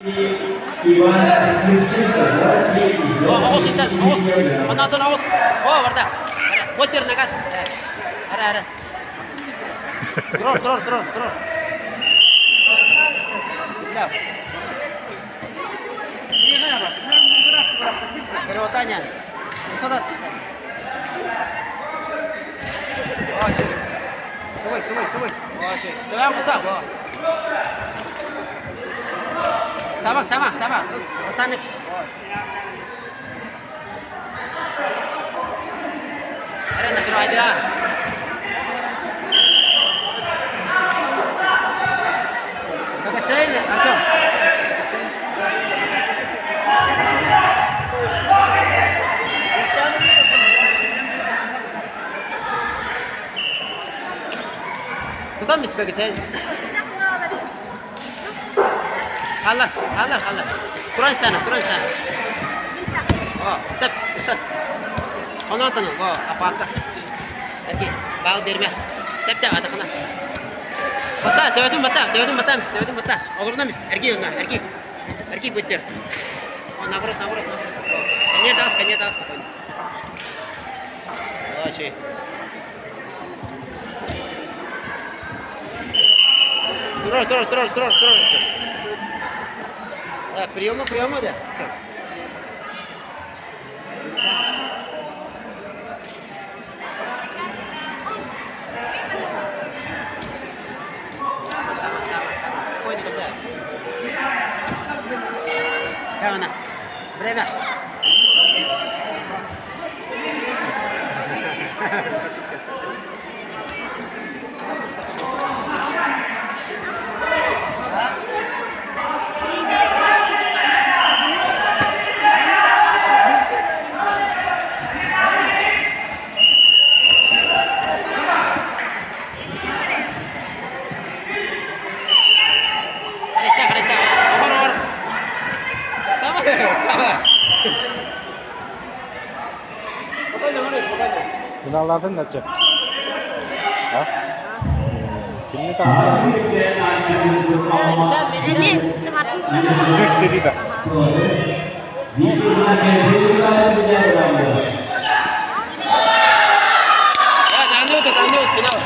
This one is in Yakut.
Оҕус итэн, оҕус. Онотон оҕус. О, барда. Ботер нагат. Ара, ара. Турор, турор, турор, турор. Перевотание. Савай, савай, савай. Давай, Густав. Sama, sama, sama. Останет. Аре, накрывай, да. Качай, Артем. Тутан бис качай. Халлар, халлар, халлар. Туран сана, туран сана. О, так, устат. Онотон, о, апака. Эрки, бал берме. Теп теп атакына. Бата, төбөтүн бата, төбөтүн бата, мис, төбөтүн бата. Олорна мис, эрги онна, эрги. Эрги бүттер. О, наоборот, наоборот, наоборот. Конец даст, конец даст спокойно. Давай, Турор, турор, турор, турор, турор. Да, приема, приема, да. Время. Финаллатын дачы. А? Кимни таҕыстар? Түс деді. Финал.